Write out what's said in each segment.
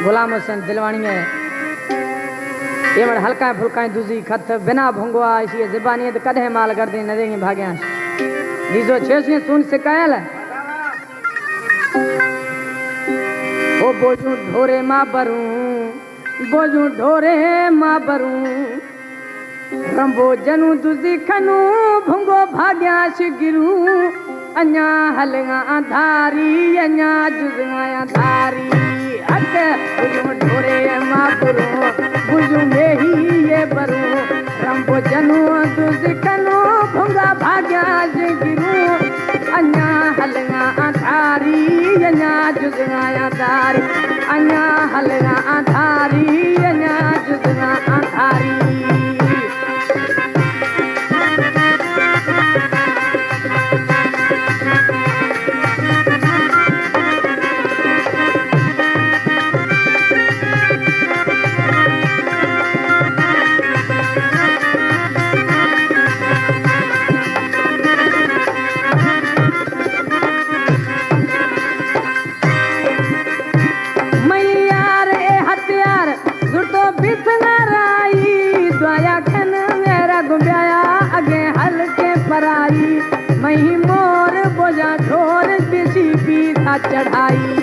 غلام حسین دلواݨی ءِ اے وڑ ہلکائیں پھلکائیں دزی کھت بنا بھنگوا، ایشی ءِ زبانی ءَ کدہیں مال گردیں نہ دیگیں بھاگیاں۔ دیزو چیشیں سون سکائل۔ او بوجوں ڈھورے ما بروں، بوجوں ڈھورے ما بروں، رمبو جنوں دزی کنوں، بھنگو بھاگیاں شگروں، انیا ہلگاں دھاری، انیا جزگاں دھاری۔ اک بجوں ڈھورے ما بروں، بجوں میہی یہ بروں، رمبو جنوں دزی کنوں، بھنگا بھاگیاں شگروں، انیا ہلگاں دھاری، انیا جزگاں دھاری۔ انیا ہلگاں دھاری، انیا جزگاں دھاری۔ میار اے ہتھیار زرتو بسنرائی، دعایا کھن میرا گمبیایا اگے ہلکے پرائی، مئی مور بوجا ڈھور بشی پیتا چڑھائی۔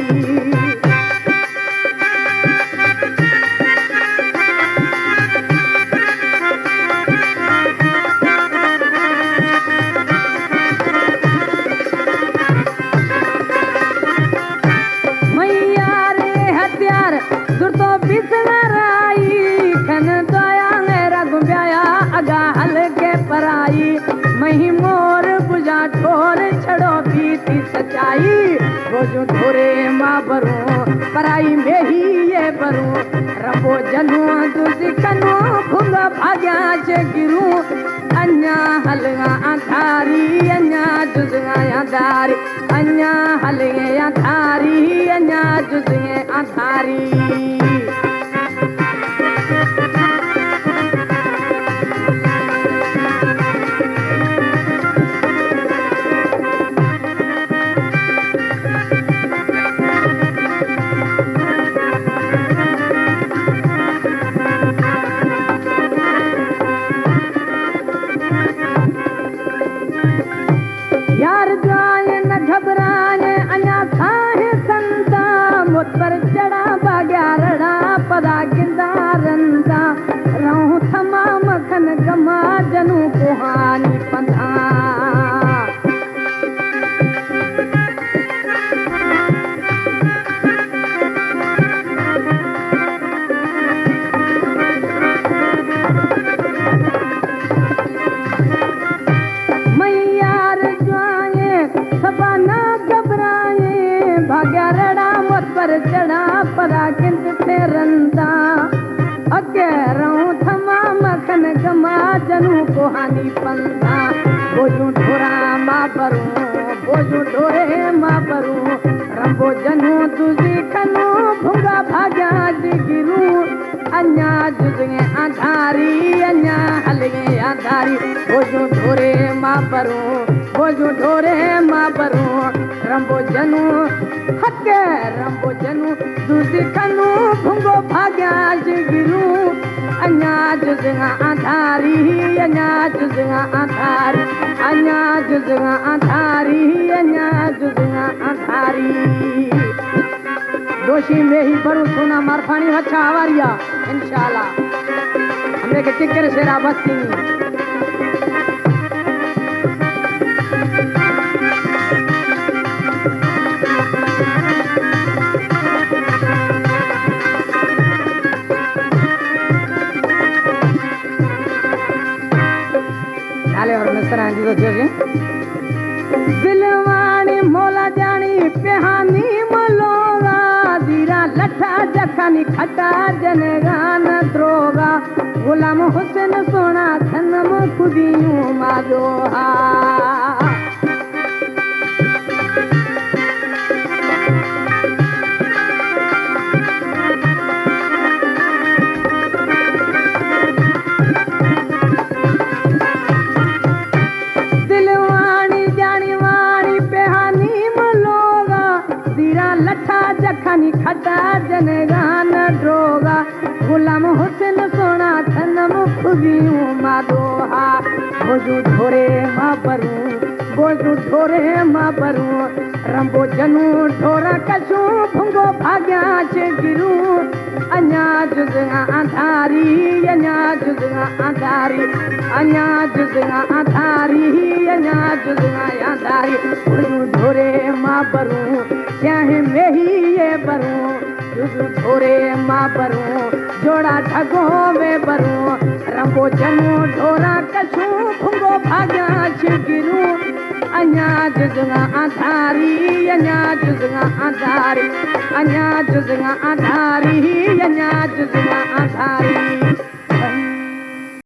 میارے ہتھیار زرتو بسنرائی، کھن دعایا میرا گمبیایا اگا ہلکے پرائی، مئی مور بجا ٹھور چھڑو بیتی سچائی۔ بوجو ڈھورے ما بروں، پرائی میہی یہ بروں، رمبو جنوں دزی کنوں، بھنگا بھاگیاں چے گروں۔ انیا ہلگاں دھاری، انیا جزگاں دھاری، انیا ہلگاں دھاری، انیا جزگاں دھاری۔ یار جوائیں نہ گھبرائیں، انیا ساہیں سنتا، مت پر چڑھا باگیا رڑا، پدا گندا رندا، رہوں تھما مکھن گما، جنوں کوہانی پندھا۔ میار جوائیں سبا نہ گھبرائیں، بھاگیا رڑا مت پر چڑھا، پدا گند تھے رندا۔ اگے رہوں تھما مکھن گما، جنوں کوہانی پندھا۔ بوجوں ڈھورا ما بروں، بوجوں ڈھورے ما بروں، رمبو جنوں دزی کنوں، بھنگا بھاگیا جی گروں۔ انیا جزگیں آدھاری، انیا ہلگیں آدھاری، بوجوں ڈھورے ما بروں، بوجوں ڈھورے ما بروں، رمبو جنوں، حق رمبو جنوں، دزی کنوں، بھنگو بھاگیا جی گروں۔ انیا جزگاں آدھاری، انیا جزگاں آدھاری، انیا جزگاں آدھاری، انیا جزگاں آدھاری۔ دوشی میہی برو سونا مارفانی وچا آواریا، انشاءاللہ۔ ہمیں کے ٹکر شیرا بستی۔ نالے اور مستر آنجی تو چیزیں۔ دلواݨی مولا جاݨی پہانی ملوگا، زیرا لٹھا جکھانی کھٹا جنگا نہ دروگا، غلام حسین سونا سنم کدیوں ماجوہا۔ دلواݨی جاݨی واݨی پہانی ملوگا، زیرا لٹھا جکھانی کھٹا جن گان ڈوگا، غلام حسین سونا تھنم خودیوں ما دوہا۔ بوجو ڈھورے ما بروں، بوجو ڈھورے ما بروں، رمبو جنوں ڈھورا کشوں، بھنگو بھاگیاں چے گروں۔ انیا جزگاں اندھاری، انیا جزگاں اندھاری، انیا جزگاں اندھاری، انیا جزگاں اندھاری۔ بوجو ڈھورے ما بروں، سیاہیں میہی یہ بروں، جزو ڈھورے ما بروں، جوڑا ڈھگوں میں بروں، رمبو جنوں ڈھورا کشوں، بھنگو بھاگیاں چے گروں۔ انیا جزگاں اندھاری، انیا جزگاں اندھاری، انیا جزگاں اندھاری، انیا جزگاں اندھاری۔